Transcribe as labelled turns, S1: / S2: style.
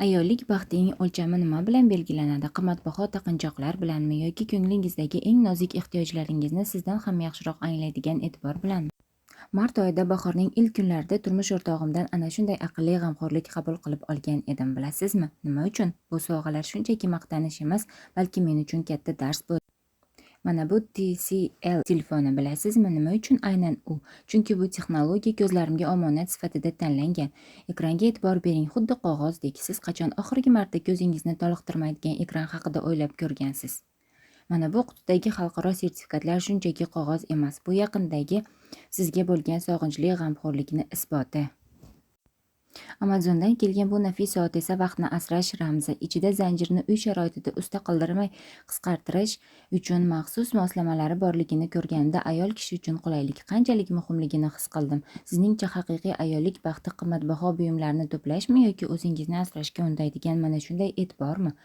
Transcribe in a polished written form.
S1: Ayollik baxtining o'lchami nima bilan belgilanadi? Qimmatbaho taqinchoqlar bilanmi yoki ko'nglingizdagi eng nozik ehtiyojlaringizni sizdan ham yaxshiroq anglaydigan e'tibor bilanmi? Mart oyida, bahorning ilk kunlarida turmush o'rtog'imdan ana shunday aqlli g'amxo'rlik qabul qilib olgan edim. Bilasizmi, nima uchun? Bu sovg'alar shunchaki maqtanish emas, balki men uchun katta dars bo'ldi. Mana bu TCL telefoni, bilasizmi, nima uchun aynan u? Chunki bu texnologiya ko'zlarimga omonat sifatida tanlangan. Ekranga e'tibor bering, xuddi qog'ozdek. Siz qachon oxirgi marta ko'zingizni toliqtirmaydigan ekran haqida o'ylab ko'rgansiz? Mana bu qutidagi xalqaro sertifikatlar shunchaki qog'oz emas, bu yaqindagi sizga bo'lgan sog'inchli g'amxo'rlikni isboti. Amazondan kelgan bu nafis soat esa vaqtni asrash ramzi. Ichida zanjirni uy sharoitida usta qildirmay qisqartirish uchun maxsus moslamalari borligini ko'rganimda ayol kishi uchun qulaylik qanchalik muhimligini his qildim. Sizningcha, haqiqiy ayollik baxti qimmatbaho buyumlarni to'plashmi yoki o'zingizni asrashga undaydigan mana shunday e'tibormi?